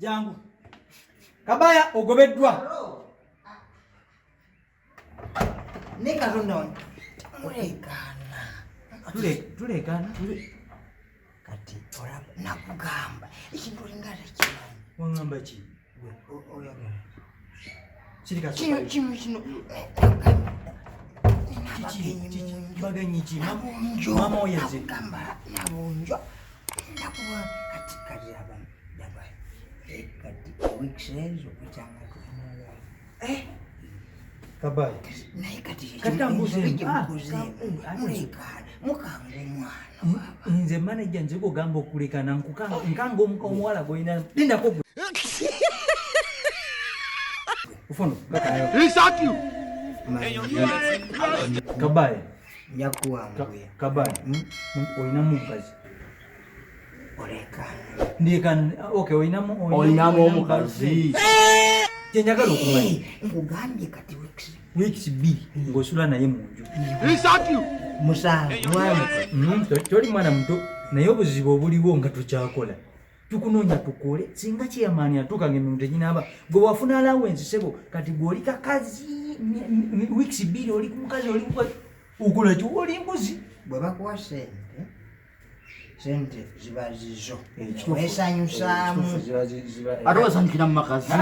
Jangu. Kabaya ogobeddwa. Ne Katonda wange. Mulekaana. Tulekaana. Kati olaba nakugamba ekintu olinga tekimanyi. Wangamba ki? Oyagala. Kirika Kino kino kino. Bagenyi ki? Nabunjo. Mama oyo azze. Nakugamba nabunjo. Nakuba kati kati laba laba. Kati weeks ezo kukyanga tufunala. Eh? Kabaya. Naye kati Kati ambuze. ensobi gye Ah, mukozeemu, mulekaana mukanga omwana baba. Nze manager nze kugamba okulekana nkukanga nkanga omuka omuwala gw'olina lindako gwe. Ufono kakayo. Kabaya. Nja kuwanguya. Kabaya. Olinamu omukazi. Olekaana. Ndekana okay olinamu Olinamu omukazi. Kye njagala okumanya. Nkugambye kati weeks Weeks bbiri ng'osula naye mu nju. 7 mwana. Toli mwana muto naye obuzibu obuliwo nga tukyakola. Tukunoonya tukole singa chairman atuuka ng'emirimu teginaaba gwe wafuna allowance ssebo kati gwe oli kakazi weeks bbiri oli ku mukazi oli ku mukazi okola ki oli mbuzi. Bwe bakuwa ssente, ssente ziba zizo. Ekituufu. Weesanyusaamu. Ekituufu ziba Ate wesanyukira mu makazi.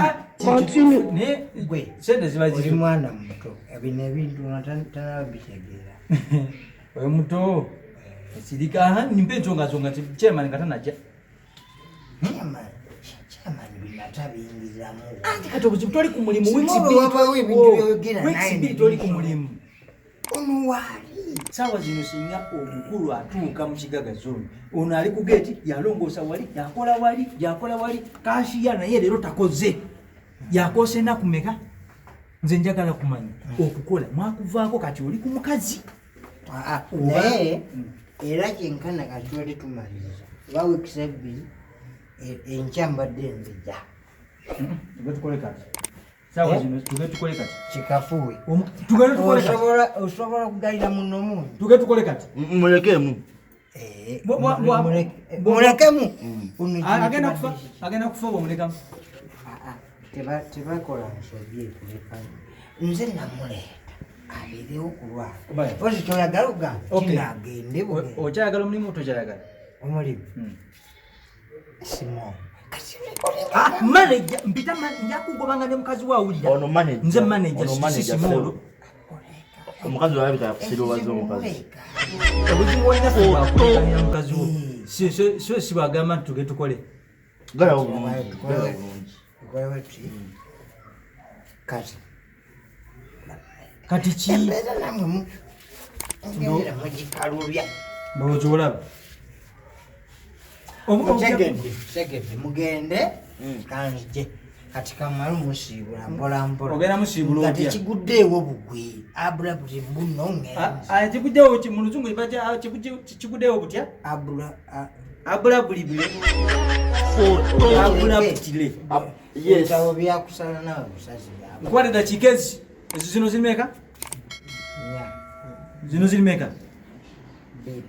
Continue. Naye Gwe ssente ziba oli zizo. mwana muto, bino ebintu nga tanaba bitegeera. Oyo muto. Sirika aha nimpa ensonga nsonga chairman nga tanajja. Chairman bino ate abiyingiriramu. Anti kati obuzibu toli ku mulimu weeks Singa bbiri wabawo ebintu oh, by'oyogera weeks naye bbiri ne toli ku binsoma. mulimu. Ono waali. Saawa zino singa omukulu atuuka mu Kigaga zone ono ali ku geeti yalongoosa wali yakola wali yakola wali kashiya naye leero takoze yakoose ennaku meka nze njagala kumanya okukola mwakuvaako kati oli ku mukazi. Naye era kyenkana kati twali tumaliriza oba weeks ebbiri enkya mbadde nzija. Tugende tukole kati. Saawa zino tugende tukole kati. Kikafuwe. Tugende tukole kati. Osobola okugayira muno mungi. Tugende tukole kati. Mulekemu. Mulekemu. Ono Agenda kufa, agenda kufa bw'omulekamu. Tebakola nsobi ekulekamu. Nze namuleeta abeerewo ku lwakwe. Bye. Pozi kyoyagala okugamba Okay. kino agende bugende. Okyayagala omulimu tokyayagala? Omulimu? Simon. Kati Manager, mpita nja kugobanga ne mukazi we awulira. Ono manager. Nze manager, Ono si manager, Simon. sebo. Omukazi olabika yakusiruwaza omukazi. Obuzibu olina si bwakulekanira mukazi wo. Si si bwagamba nti tugende tukole. Galawo bulungi, galawo bulungi. Tukole tuti. Kati. Kati ki? Embeera nammwe mugendera mugikalubya. Ndowooza olaba. Mutegedde, mutegedde, mugende kanzije. Kati kamale musiibula mpola mpola. Ogenda musiibula Nga otya? tekiguddeewo bugwi. Abula buti mbuno ngenze. Kiguddeewo ki? Mu luzungu kiguddeewo butya? Abula, Abula buli bule. Abula butile. Yes. Ebitabo byakusala nawe busazi byabwe. Nkuwadde ddakiika ezi. Ezo zino ziri meka? Nnya. Zino ziri meka? Bbiri.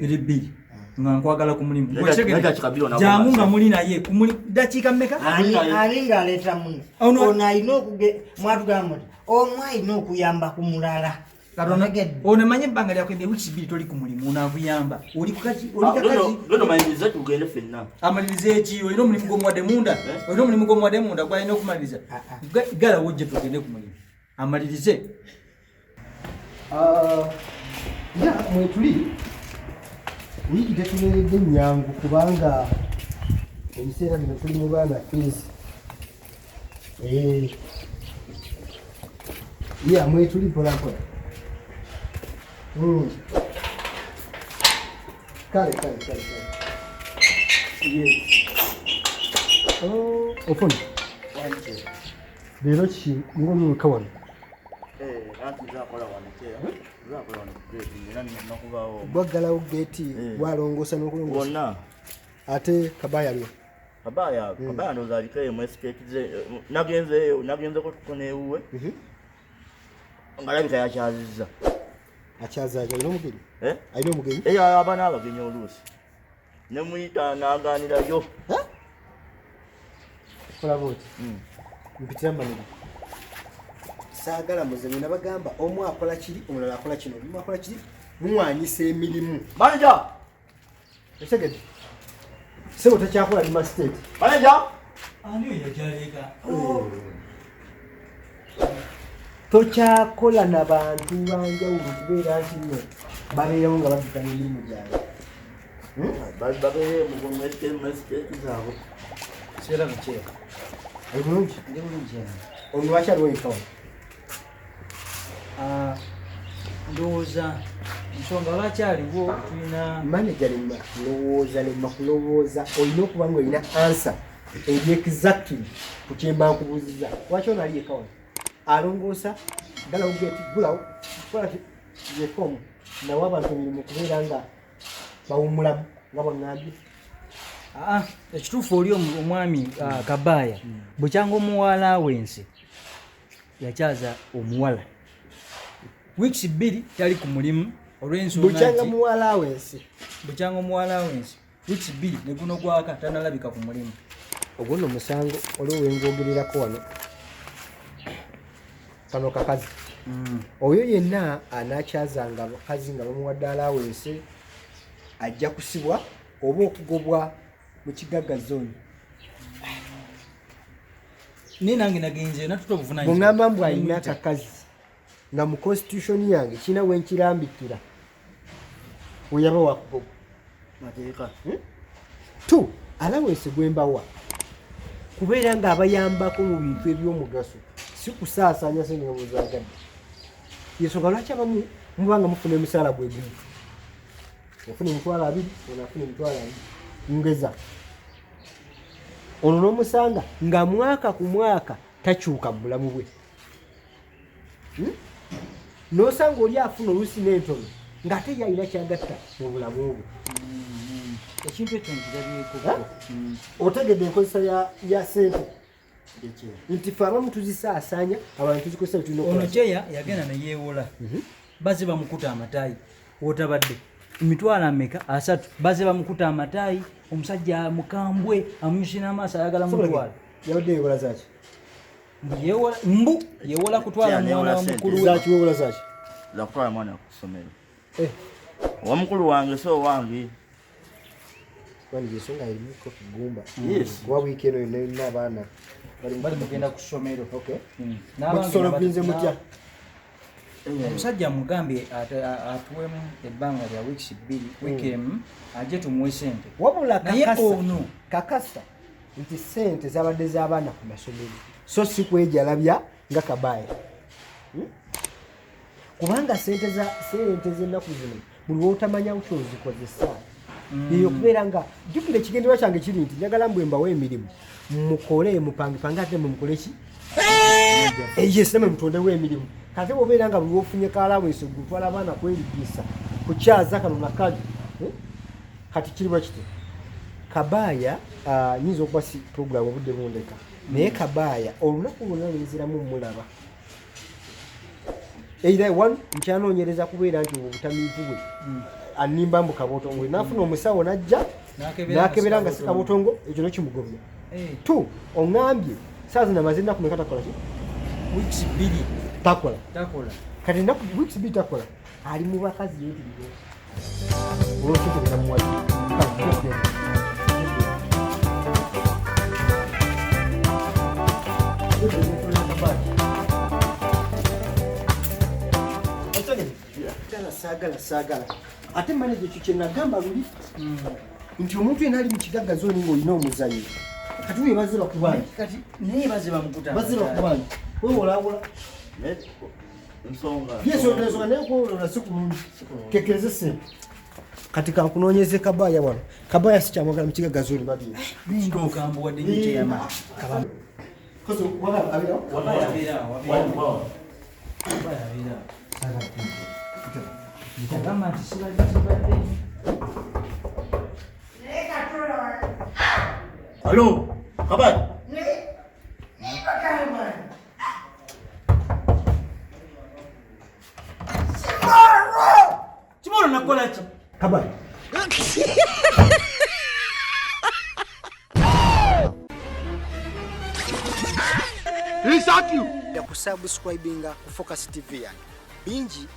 Eri bbiri. Nga nkwagala ku mulimu. Naye Gwe kyegere. dakiika bbiri onaku Jangu nga omaze. muli naye. Ku mulimu. Dakiika mmeka? Ani ng'aleeta muno? Ono- Ono alina mwatugamba muti, omu alina okuyamba ku mulala. Katonda, Otegedde? ono manye ebbanga lyakwembye wiiki bbiri toli ku mulimu, ono akuyamba. Oli ku kaki, oli kakazi. Lweno maliriza tugende ffenna. Amaliriza eki? Olina omulimu gw'omuwadde munda? Eh? Olina omulimu gw'omuwadde munda gw'alina okumaliriza? Galawo ojje tugende ku mulimu. Amalirize. Ya, mwetuli wiiki tetubeeredde nnyangu kubanga ebiseera bino tuli mu baana fees. Ya, mwetuli mpola mpola. Kale, kale, kale, kale. Yes. Oh, ofuna. Leero ki ng'omuluka wano? Anti nze akola wano kyeya. Nze akola wano ku gate, era nina kubaawo. Bwaggalawo geeti, bwalongoosa n'okulongoosa. Wonna. Ate Kabaya aliwo? Kabaya ndowooza aliko eyo mu estate ze, nagenzeeyo, nagenzeko tuko n'ewuwe. Ng'alabika yakyazizza. Akyaza alina omugenyi? Eh? Alina omugenyi? Aba n'abagenyi oluusi. Ne muyita n'agaanirayo. Ha? Kola bwoti. Mpitira manager. Saagala muze bwe bagamba omu akola kiri omulala akola kino omu akola kiri muwanyisa emirimu. Manager! Okitegedde? Ssebo takyakola lima state. Manager! Ani oyo yagyaleeka? Tokyakola na bantu banjawulo kubeera nti nno babeerawo nga baddukanya emirimu gyabwe. Babeere mu SK zaabwe. Seera bukyeya. Ali bulungi? Ndi bulungi yange. Ono lwaki aliwo yekka wano? Ah, ndowooza ensonga lwaki aliwo tulina Manager lema kulowooza, lema kulowooza, olina okuba nga olina answer eri exactly ku kye mba nkubuuzizza. Lwaki ono ali yekka wano? Alongoosa, ggalawo geeti, ggulawo, kola ki, yekka omu. Nawe abantu emirimu okubeera nga bawummulamu nga bwaŋŋambye. Aa, ekituufu oli omwami Kabaaya bukyanga omuwala wensi yakyaza omuwala wiiki 2 tali ku mulimu olw'ensonga Bukyanga nti muwala wensi. Bukyanga omuwala wensi wiiki 2 ne guno gwaka tanalabika ku mulimu. Ogwo nno musango waliwo we ngwogererako wano. Kano kakazi. Oyo yenna anaakyazanga abakazi nga bamuwadde allowance ajja kusibwa oba okugobwa mu Kigagga zone. Naye nange nagenze natuta obuvunaanyizibwa. Bw'ŋŋamba mbu alina akakazi nga mu constitution yange kirina we nkirambikira we yaba wakugobwa. Mateeka. Two, allowance gwe mbawa kubeera ng'abayambako mu bintu eby'omugaso si kusaasaanya ssente nga bw'ozaagadde. Yensonga lwaki abamu muba nga mufuna emisaala gwe gumu. Ofuna 20,000, ono afuna 20,000. Ngeza. Ono n'omusanga nga mwaka ku mwaka takyuka mu bulamu bwe. N'osanga oli afuna oluusi n'entono ng'ate ye alina ky'agatta mu bulamu bwe. Ekintu ekyo nkirabyeko. Ha? Otegedde enkozesa ya ssente. Nti ffe abamu tuzisaasaanya, abantu tuzikozesa bye tulina Ono okukola. Kyeya yagenda ne yeewola. Bazze bamukuta amataayi. W'otabadde. Emitwalo ameka? 3. Bazze bamukuta amataayi. Omusajja mukambwe, amuyise n'amaaso ayagala Sobola mutwalo. Yabadde yeewola zaaki? Mbu yeewola, mbu yeewola kutwala Kyeya mwana neewola wa ssente. mukulu we. Zaaki weewola zaaki? Za kutwala mwana ku ssomero. Owa mukulu wange si owange. Wani ensonga erimuko ku ggumba. Yes. Kuba wiiki eno yonna yonna abaana bali mugenda ku ssomero. Okay. N'abange Mutusolovinze mutya? Omusajja amugambye atuwemu ebbanga lya wiiki 2, wiiki emu, ajje tumuwe ssente. Wabula Naye ono. kakasa nti ssente zabadde z'abaana ku masomero so si kwejalabya nga Kabaaya. Kubanga ssente z'ennaku zino buli lw'otamanya ky'ozikozesa. Eyo okubeera nga jjukira ekigendererwa kyange kiri nti njagala mbwe mbawe emirimu mukole mupangepange ate mwe mukole ki? Yes, namwe mutondewo emirimu. Kati bw'obeera nga buli lw'ofunye ka allowance gutwala abaana kwerigisa kukyaza kano na kali. Kati kiri bwe kiti. Kabaaya, nyinza okuba si program obudde bundeka. Naye Kabaaya olunaku lwonna lwenziramu mmulaba. Either one, nkyanoonyereza kubeera nti obwo obutamiivu bwe. Annimba mbu kabotongo. N'afuna omusawo n'ajja, N'akebera n'akebera nga nga si kabotongo, ekyo n'okimugobya. Eh. Two, oŋŋambye saa zino amaze ennaku meka takola ki? Weeks 2. Takola. Takola. Kati ennaku weeks 2 takola. Ali mu bakazi yeetiriire. Olw'okutegeera muwala. Kale, tugende. Saagala, saagala. Ate manager ekyo kye nagamba luli nti omuntu yenna ali mu Kigagga zone ng'olina omuzannyo. Kati we bazze bakubanja. Kati naye bazze bamukuta. Bazze bakubanja. Weewolawola. Naye nsonga. Yes, ensonga naye okwewola si kulungi. Kekereze ssente. Kati kankunoonyeze Kabaaya wano. Kabaaya sikyamwagala mu Kigagga zone babiri. Mukambwe wadde nnyo teyamala. Kozi waba abeerawo? Kabaaya abeerawo, abeerawo. Kabaaya abeerawo. Agamba nti sibadde sibadde. Alo, Kabaaya. Kibolo nakola ki? Kabaaya. Kusubscribinga ku Focus TV yange bingi.